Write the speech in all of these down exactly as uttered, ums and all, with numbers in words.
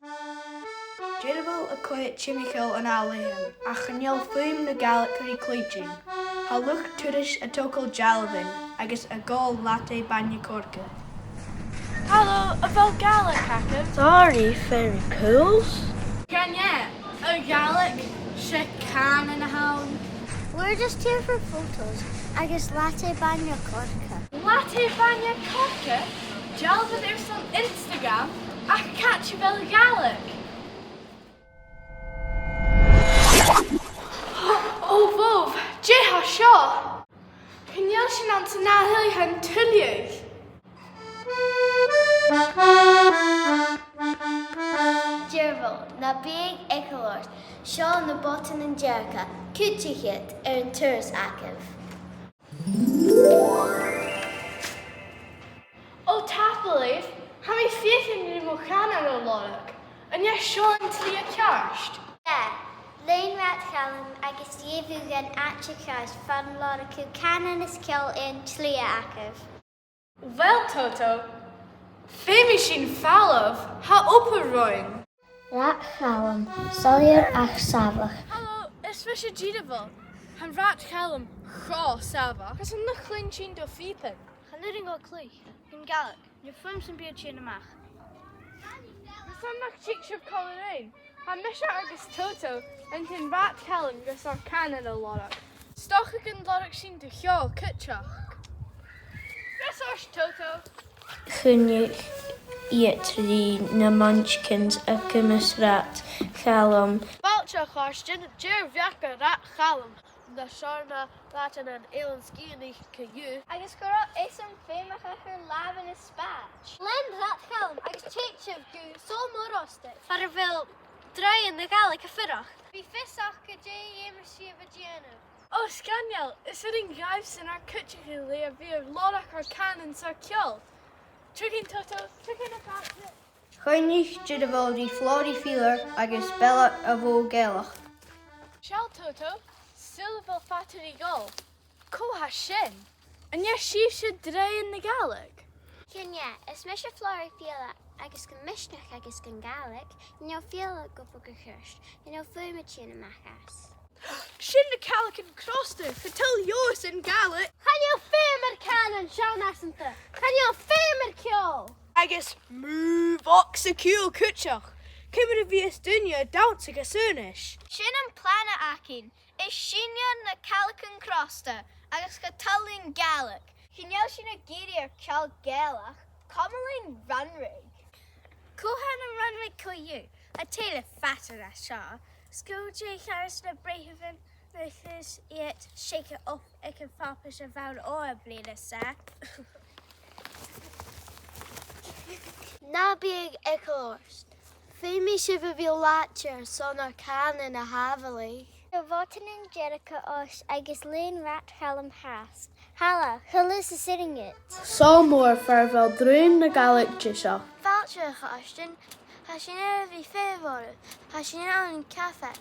Deireadh a' chogaidh timcheall an-dràsta, ach chan eil fuaim na Gàidhlig air a chluinntinn. Tha luchd-turais a' togail dealbhan agus ag òl latte bainne coirce. Halò, a bheil Gàidhlig agaibh? Sorry, fairy pools. Chan e, a Ghàidhlig, 's e cànan a th' ann. We're just here for photos agus latte bainne coirce. Latte bainne coirce? Dealbhan airson Instagram, ach càit a bheil a' Ghàidhlig? Ò, bhobh, dè tha seo? Chan eil sinn anns an ath-thuath tuilleadh. Deirbheil, na bi ag eagal ort. Seo na botannan dearga, cuidichibh air an turas agaibh. Ò, tapadh leibh, tha mi a' feuchainn ri mo chànan a lorg. An e seo an t-slighe cheart? Lean Rathad Chaluim agus gheibh thu gun àite cheart far an lorg thu cànan is ceòl air an t-slighe agaibh. Uill, Toto, feumaidh sinn falbh, tha obair romhainn. Rathad Chaluim, soilleir ach sàmhach. Halò, is mise Deirbheil. Tha Rathad Chaluim cho sàmhach. Carson nach cluinn sinn do phìoban? Chan urrainn dhomh cluich, gun Ghàidhlig, no fuaim sam bith a' tighinn a-mach. Carson nach tig sibh còmhla rinn? Tha mise agus Toto a' tighinn a Rathad Chaluim gus ar cànan a lorg. 'S dòcha gun lorg sinn do cheòl cuideachd. Greas ort, Toto. Chunnaic iad ri na Munchkins a' cumail Rathad Chaluim. Fàilte, a chàirdean, dè ur beachd air Rathad Chaluim? Na seòrsa làithean an Eilein Sgitheanaich co-dhiù. Agus gun robh esan feumach air làmhan is spàid. Lean Rathad Chaluim agus thèid sibh gu Sabhal Mòr Ostaig, far a bheil draoidhean na Gàidhlig a' fuireach. Bidh fios aca dè dh'fheumas sibh a dhèanamh. Ò, sgoinneil, is urrainn dhuibhse ar cuideachadh le bhith a' lorg ar cànan 's ar ceòl. Tiugainn, Toto, tiugainn, a chàirdean. Choinnich Deirbheil ri Flòraidh Fìdhlear agus Bella a' bhò Ghàidhealach. Seall, Toto, saoil a bheil fada ri dhol. Cò tha sin? An e sibhse draoidhean na Gàidhlig? Chan e, is mise Flòraidh Fìdhlear agus gu misneachd agus gun Ghàidhlig, chan eil fìdhle ag obair gu ceart, chan eil fuaim a' tighinn a-mach às. Sin na caileagan crosta, cha toil leothasan Gàidhlig. Chan eil feum ar cànan, seann fhasanta, chan eil feum ar ceòl. Agus mu bhogsa-ciùil cuideachd, ciamar a bhios daoine a' dannsa gus aonais? Sin am plana againn, is sinn na caileagan crosta agus cha toil leinn Gàidhlig. Chan eil sinn ag iarraidh ar ceòl Gàidhealach, coma leinn Runrig. Cò tha ann an Runrig co-dhiù? A tha e fada nas fheàrr. 'S cinnteach gu bheil na brèagha bhon a' chùis iad seachad oirre aig a' phàipear sa bhonn a' bhliadhna sa. Na bi ag eagal ort. Feumaidh sibh a bhith làidir son ar cànan a shàbhaladh. Na botannan dearga ort agus lean Rathad Chaluim fhathast. Thalla, cò leis a tha sinn a' dol? Sabhal Mòr far a bheil draoidhean na Gàidhlig deiseil. Fàilte, a chàirdean. Tha sinn air a bhith feitheamh oirbh. Tha sinn ann an cabhaig.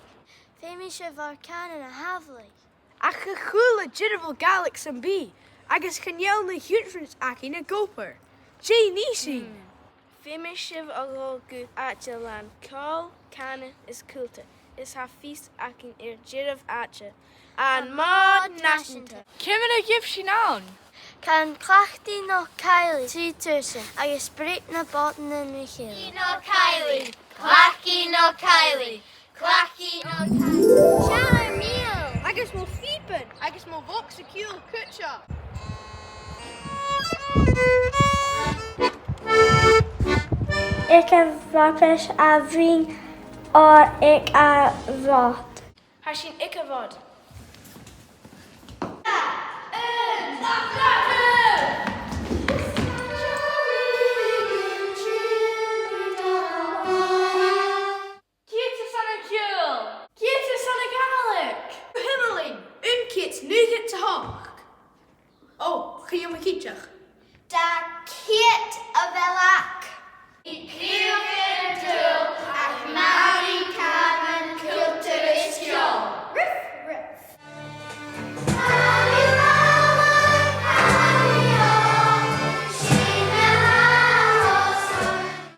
Feumaidh sibh ar cànan a shàbhaladh. Ach cha chuala Deirbheil Gàidhlig sam bith, agus chan eil na h-eadrannan againn ag obair. Dè nì sinn? Hmm. Feumaidh sibh a dhol gu àite làn ceòl, cànan is cultar, is tha fios againn air deireadh àite. An Mòd Nàiseanta. Ciamar a gheibh sinn ann? Can Clachdaidh no Caileadh trì tursan agus breab na botannan ri chèile. Clachdaidh no Caileadh! Clachdaidh no Caileadh! Clachdaidh no Caileadh! Seall ar m' fhìdheall! Agus mo phìoban! Agus mo bhogsa-ciùil cuideachd! Aig a' bhàta a bhruidhinn oirnn aig a' Mhòd. Tha sinn aig a' Mhòd.